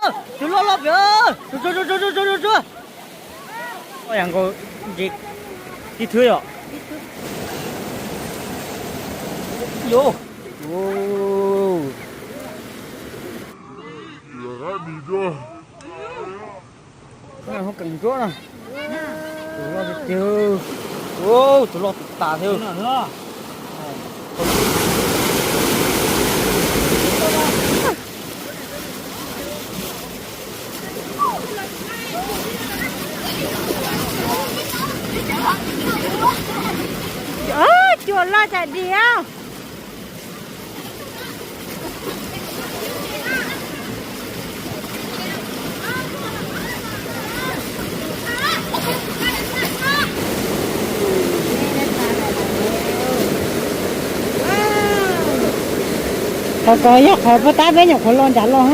Tus loj loj pem. Loj yam nkaus, tib thwb yom. Yo. Tus loj tiag tiag. Tus loj tas tas thiab. Cua loj cas diam. Qhov ko yog qhov puag ta peb nyuam qhuav los nram los.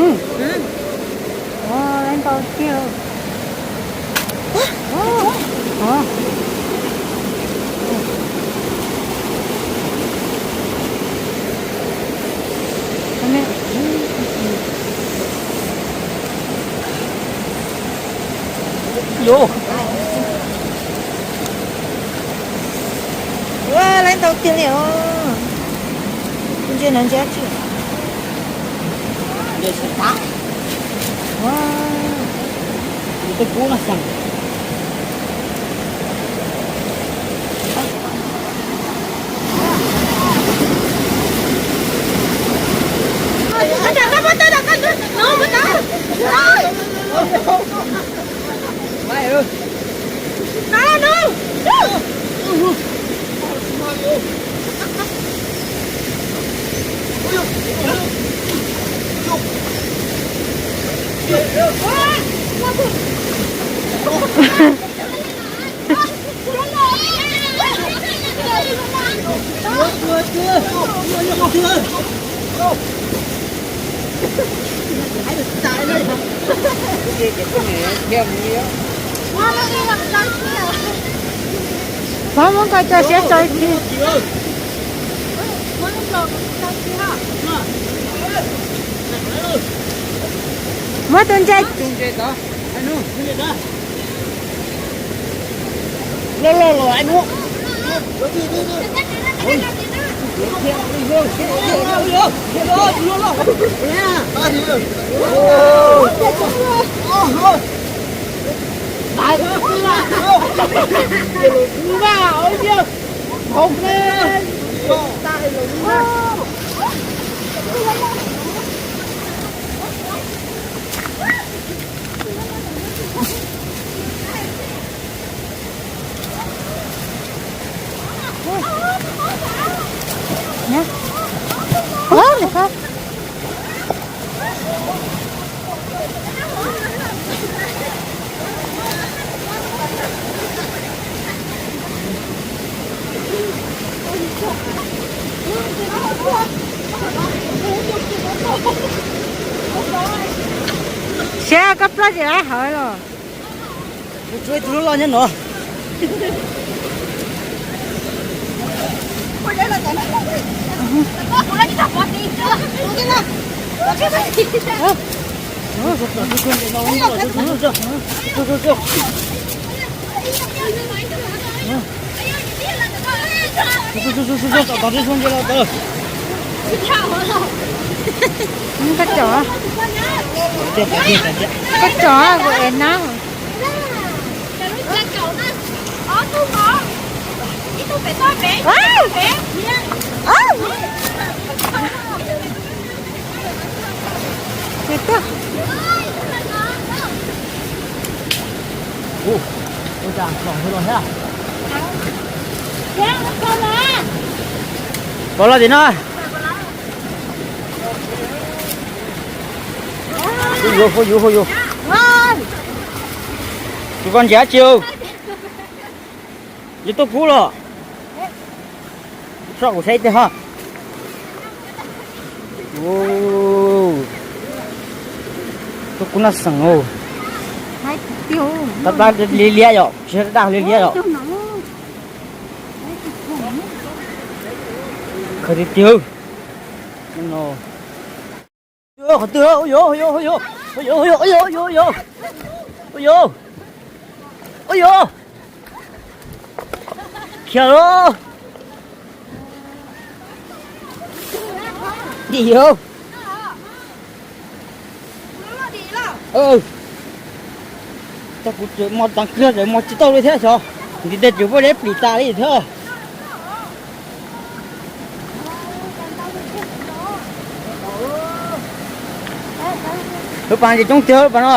Ntau tiag. Yo. Ua, laib ntau tiag li os. Ntsia no ntsia tsi. Ua, twb kub no xeem. Pab muab koj coj siab tso ib pliag. Muab tus ntse. Loj loj los ib hnub. Siab koj ploj zem hauv los. Kuv tsuas ib tug loj loj nyob no. Koj tsom, koj tsom kuv ev na. Pov los tim no. Fuj yus, fuj yus, fuj yus. Tus koj ntsia tsi, yus tuaj kub los. Soj kuv saib tiag ho. Tuaj kub noj xeem os. Tab tab liab liab yom, tsis daj liab liab yom. Khaws tiag tiag. Qhov twg, ua yuav, ua yuav, ua yuav. Ua yuav, ua yuav, ua yuav, ua yuav, ua yuav, khiav lauj. Dim yog. Tau kuv mos txeev kiag tseem mos tsis tau li thiab xyov. Ntiv tes tseem muaj deb plis tas li thiab. Lub pas no ces coob tiag lub pas no.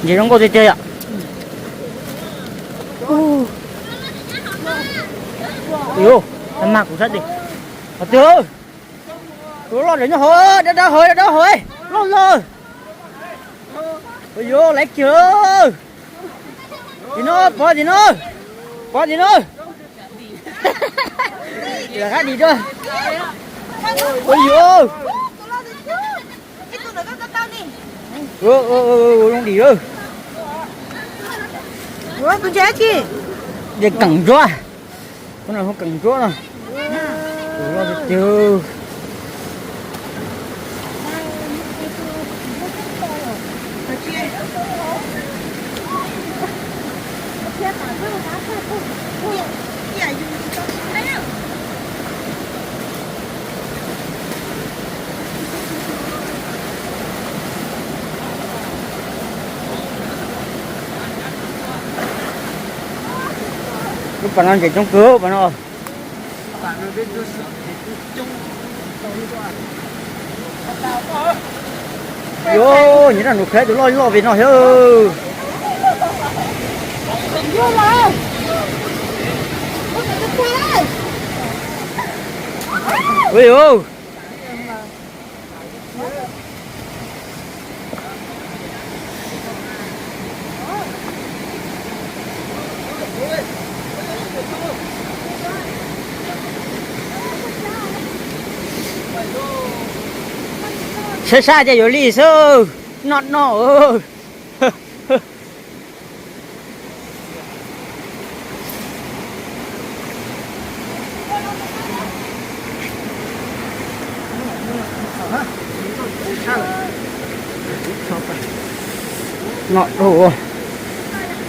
Ntses zoo nkauj tiag tiag yom. Ua yuav, tag mag kuv sab tes. Qhov twg? Tus loj nyob hauv, dawb dawb hauv, dawb dawb hauv, loj loj. Ua yuav, laiv kiag. Tim no, pov tim no, pov tim no. Lawv qab dim dua. Ua yuav, zoo dim. Ua tus ntses dab tsi? Ntses keem ntsuab. Tus no hu keem ntsuab no. Tus loj tiag tiag. Lub pas no ntses coob kawg pas no. Yuav, nyias raj nus khaib tus loj loj vim no thiab. Ua yuav. Saib sab ces yuav li xwb, noj noj. Noj dhau.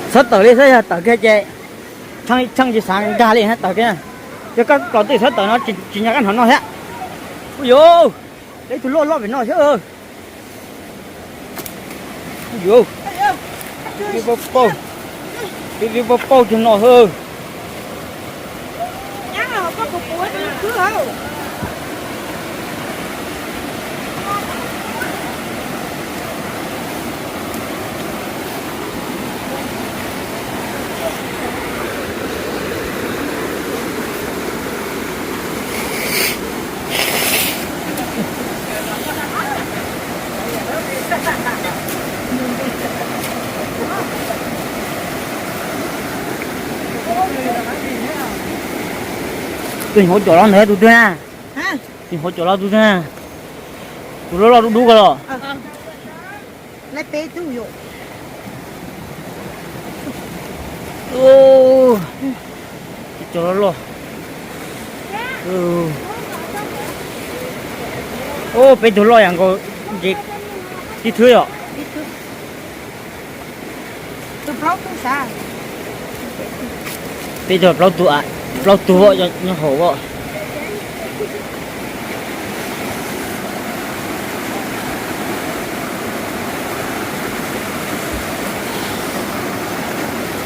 Txhob tawm li, txhob yog tawm kiag ces tsheej tsis xav nkag li na, tawm kiag. Yog koj plaus twj txhob tawm no tsis nyob koj hnov no thiab. Ua yuav, ib tug loj loj pem no thiab. Yuav, pib pab paug, pib pab paug kiag no hawb. Tus hauv cov los ntawd tus twg na? Tus hauv cov los tus twg na? Tus loj loj dub dub ko los? Cov loj loj. Peb tug loj yam nkaus, tib thwb yom. Peb tug plaub tug, plaub tug nyob hauv os.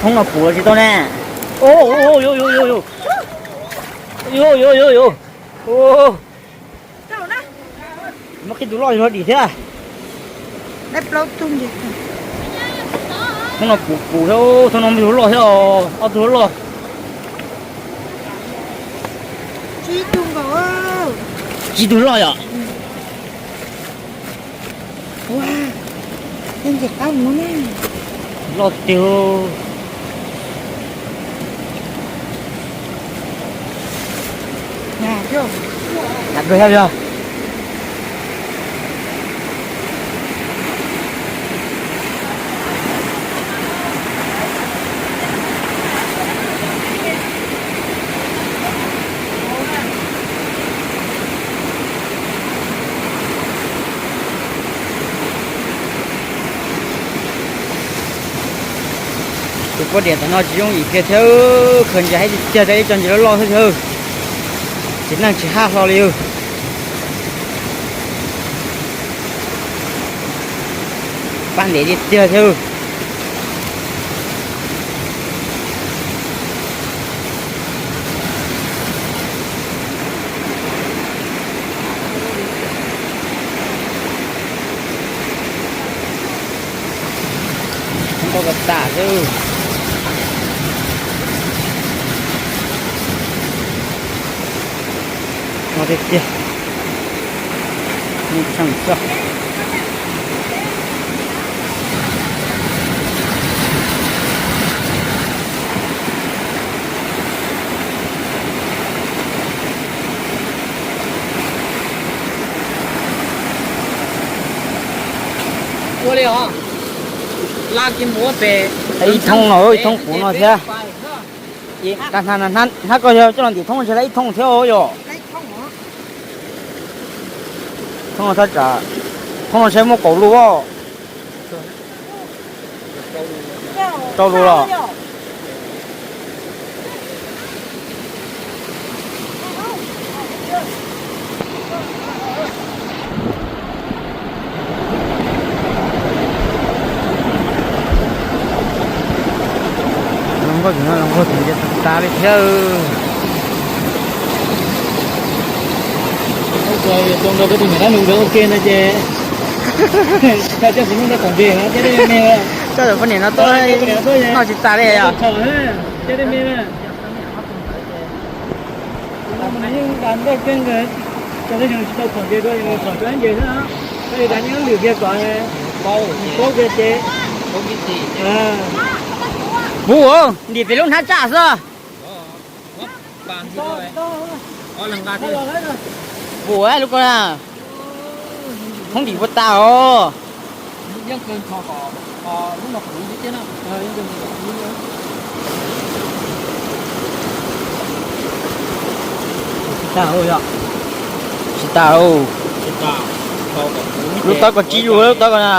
Thoob no puv tsis tau ne. Muaj qhib tus loj yog dim thiab. Thoob no puv puv thiab, thoob no muaj tus loj thiab, ob tug loj. Tsib tug loj yom. Loj tiag. Tus poj niam tam no tsis yooj yim kiag thiab, khaws ntses haib tiag tiag, ib co ntses loj loj thiab thiab. Txiv neej tsis haj hlo li. Pab ntev tiag tiag thiab. Ntau koj tas xwb. No tiag tiag. Mus tseem txog. Ua li os, la kiag mus pem ib thoob no, ib thoob quv no thiab. Hnab koj yog coj los ntim thoob no ntshe la ib thoob thiab yom. Thoob no thaj tsam, thoob no ntshe muaj kaum lus os. Rau lus los. Zoo nkauj, zoo nkauj tas li thiab. Tus niam dab nus ntawd ua ke no ces coj tus poj niam no tuaj noj tsis tas li os. Coj me, yeej da ntej keej, cov tej tsis tau txhom ntses dua, txhom tau ntses xwb, koj li tas yeej lwm kiag kom paub kiag ces. Puv, ntim pem lub hnab tsaj xwb. Puv lub ko na, thoob ntim puas tas os. Tsis tas, lub taub ko tsib lus, lub taub ko na.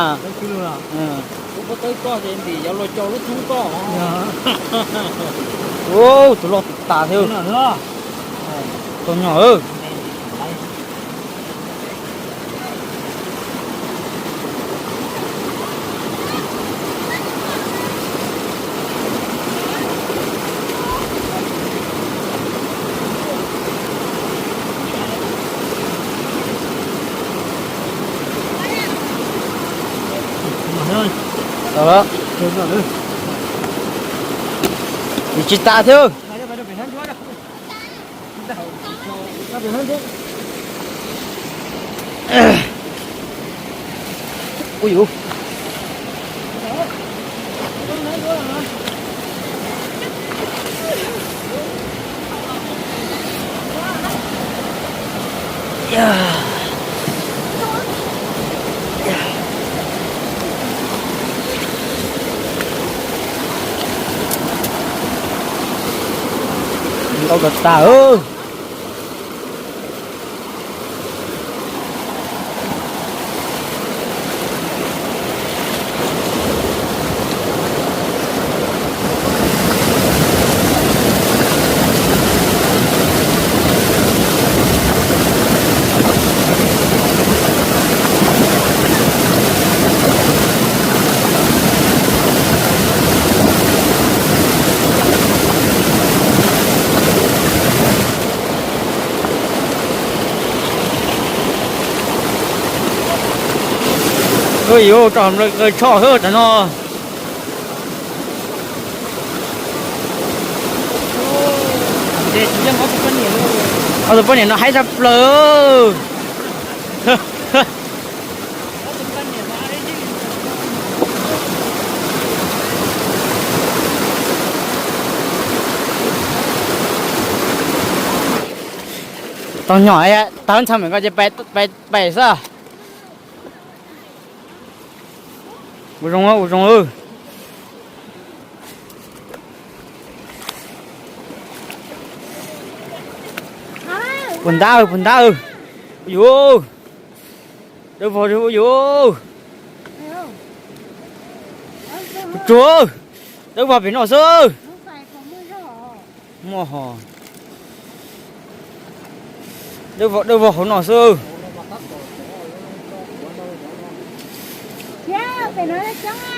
Tus loj tas thiab. Tau nyom. Tsis tas thiab. Ui, ntau kawg tas. Ua yuav rau hauv nplawg kaw tshoj hwb tam no. Ob tug poj niam no haib tshaj plaws. Tau nyom, tag ntxhab me ko ces pais xwb. Ua zoo, ua zoo. Puas ntab, puas ntab. Ua yuav, dawb vog ua yuav. Puas tsuag. Dawb vog pem no xwb. Muaj ho. Dawb vog, dawb vog hauv no xwb.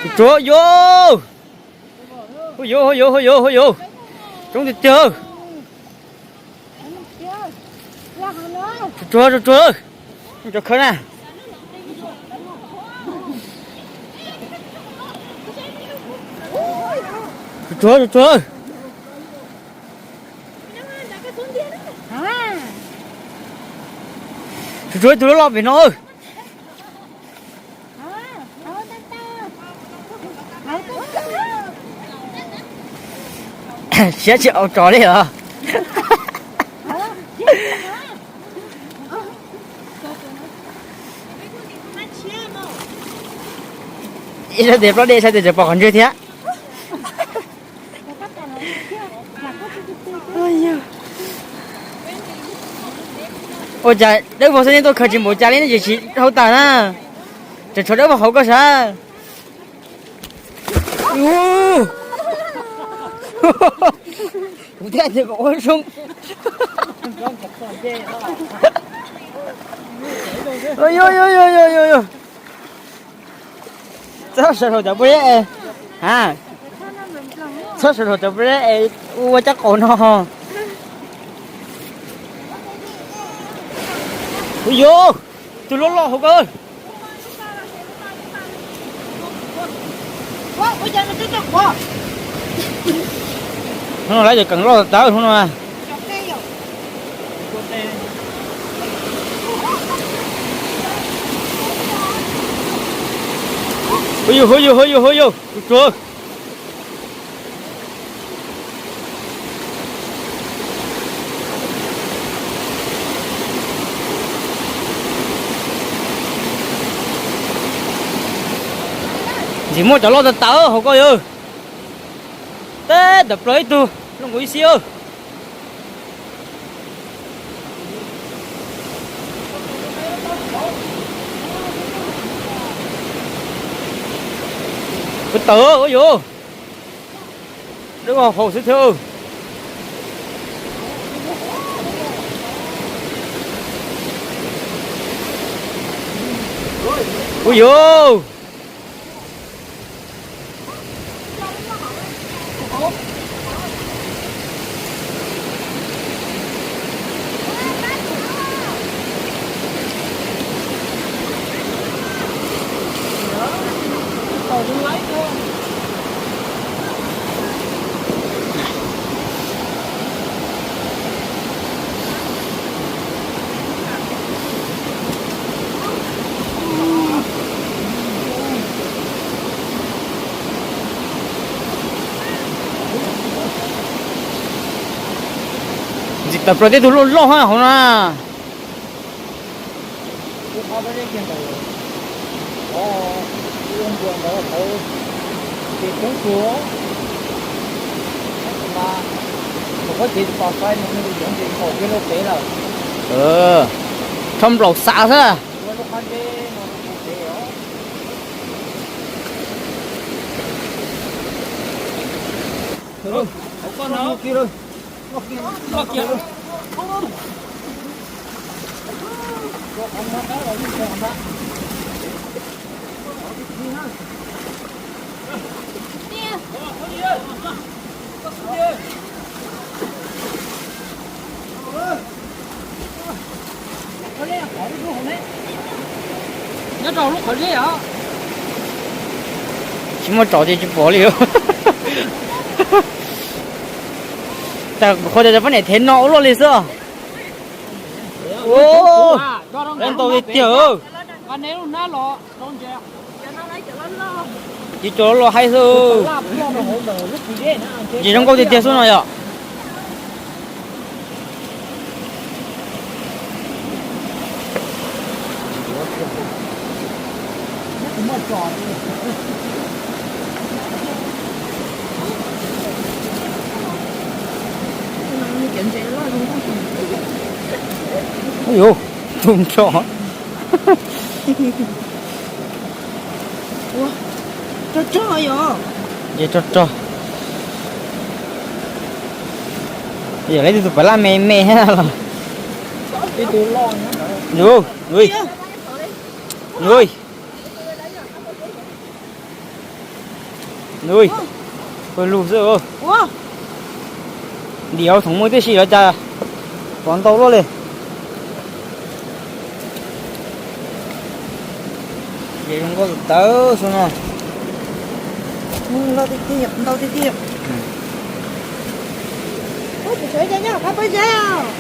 Tsuag tsuag, yuav. Hu yuav, hu yuav, hu yuav, hu yuav. Coob tiag tiag. Tsuag tsuag, tsuag tsuag. Cov khawb na. Tsuag tsuag, tsuag tsuag. Tsuag tsuag, ib tug loj loj pem no. Siab tsis au tsov li os. Ib sab tes plaub dej, ib sab tes tseem pom qhov ntswg thiab. Ua cas dawb vog xwb nej tuaj khaws tsis npaum cas li ne, ces tsis dhau tas na. Tseem tshuav dawb vog hauv koj sav. Kuv thiaj tias kom ua zoo. Txhob sawv hauv cov pob zeb es, a, txhob sawv hauv cov pob zeb es ua cov qaum no. Ua yog, tus loj loj hauv ko. Hnub no lawv cov keem loj tawv hnub no. Hu yus, hu yus, hu yus, hu yus, tus tsuag. Ntxim muaj cov loj tawv tawv hauv ko yog. Teb tawm plaws ib tug, loj nkaus ib xib. Kuv tawm ua yus. Dawb vog hauv xwb thiab. Ua yus. Ntxim tawm plaws tej tug loj loj hauv na. Rho nplaum xav xwb. Nyob rau lub qhov zeb os. Tsis muaj tsov ces tsis pom li. Tas qhov tias poj niam thev no ua luaj li xwb. Ntau tiag tiag. Ces cov loj haib xwb. Ces zoo nkauj tiag tiag xwb no yom. Ui yus, tus nrog. Rog rog yom. Ces rog rog. Yog leej twg tus pam laj me me thiab los. Ui, ui, ui, ui, pawg lug xwb. Ntim hauv thoov muaj tib si los cas pom ntau luaj li. Ces zoo nkauj tawv xwb no. Ntau tiag tiag. Zoo tiag tiag,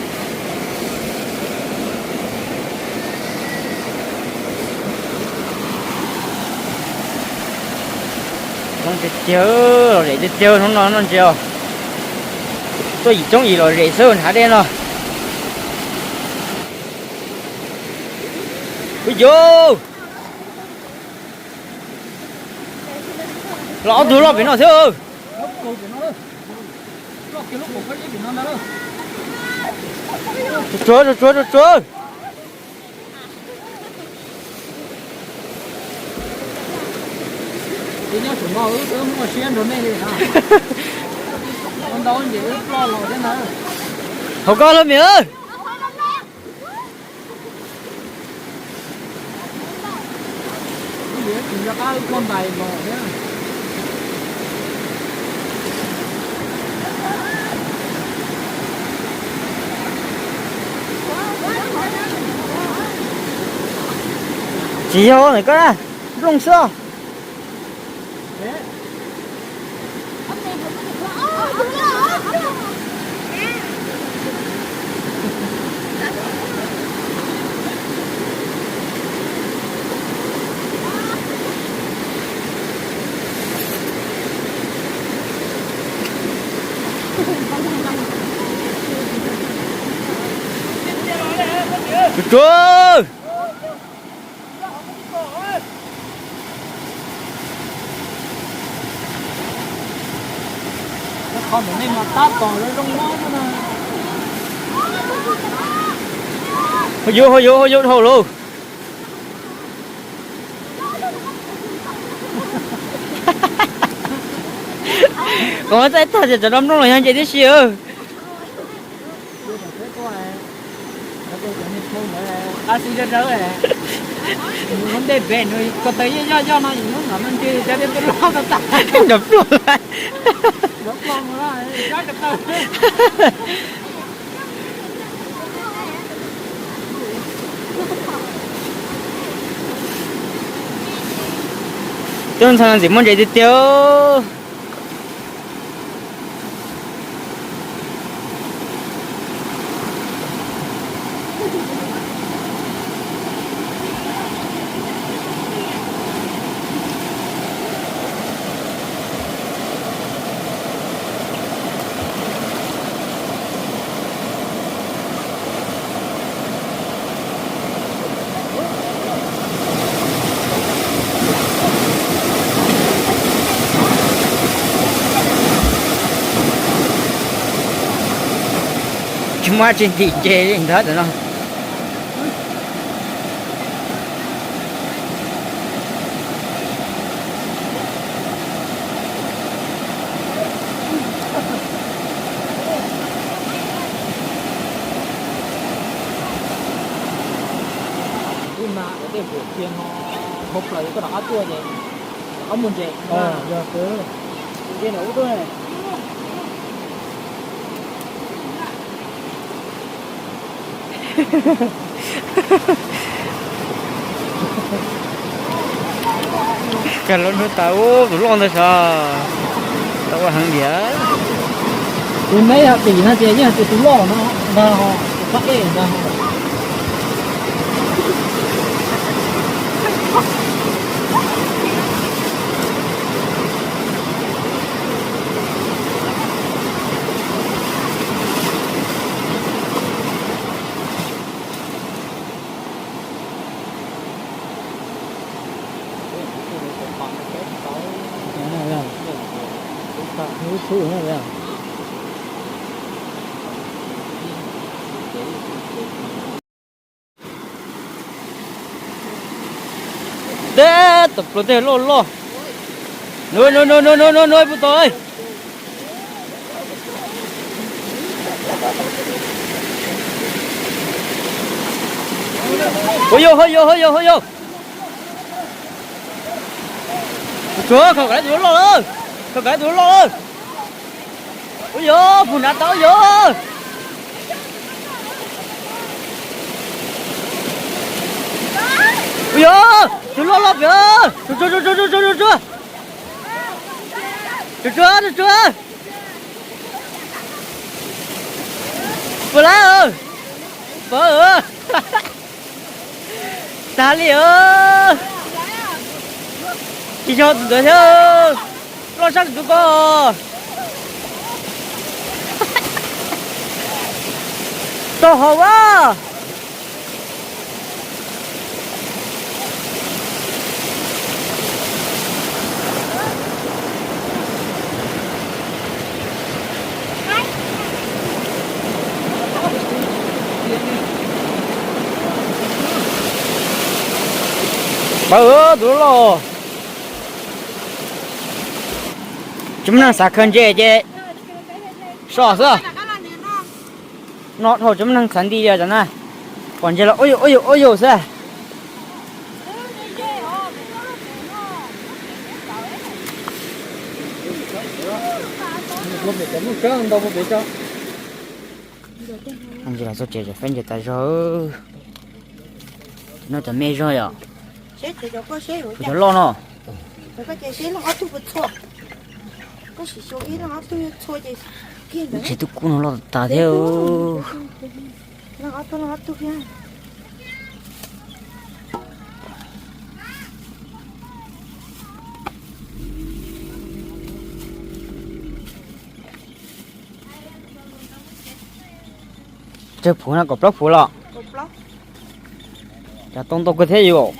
lom zem tiag tiag hnub no no ntsia os. Tuaj yim coob yim lom zem xwb nrhav dej no. Ui yus, los ob tug loj pem no thiab. Tsuag tsuag tsuag tsuag. Hauv koj lawm me. Tsis yog ntawm koj na, nplooj xwb. Tsuag tsuag. Ho yuav, ho yuav, ho yuav dhau lauj. Qhov txaij tag tias cov no nplooj los yog ntses tib si. Qab xwb dawb dawb, nws muab ntej pem nws ko taw yoj yoj yoj no, nws lub ntawm no ntshe cov dej tuaj loj tag tag. Nrov ploj. Tub ntxhais ntxim muaj ntses tiag tiag. Tsis muaj tsis ntim ces ntawd no. Ub, mas tej huam kiag no dhau plaws koj rov qab tuaj ces rov qab muaj ntses. Yog, ub tuaj. Kag lub hnub tas ub tus loj ntawd sav, tau ua heev diam. Tus neb yog tim no ces yeej hais tias tus loj no ntag, tus pab ej ntag. Teb tom pluas tej loj loj. Nuav nuav nuav nuav nuav nuav puj tau. Ua yog, ho yog, ho yog, ho yog. Tus tsuag, khaws kav tus loj lawm. Khaws kav tus loj lawm. Ua yog, puag nrad tau yog. Ua yog, tus loj loj pem. Tus tsuag, tus tsuag, tus tsuag, tus tsuag. Tus tsuag, tus tsuag. Puas lawm? Puas. Tag li os. Tsis yog tus ntawd thiab. Loj sab tus ko. Tau hau a. Pawg tus loj. Tsis muaj neeg xav khaws ntses ces so xwb. No dhau tsis muaj neeg xav nti li cov na. Pom ntses los ua yus ua yus ua yus xwb. Ntses los txog tsev cov feeb ntses tas zog. No cov me zog yom. Cov loj no. Ntses tub kub no loj tas thiab. Tsawg phuv no, kaum plaub phuv los? Cas tau ntau kawg thiab yus.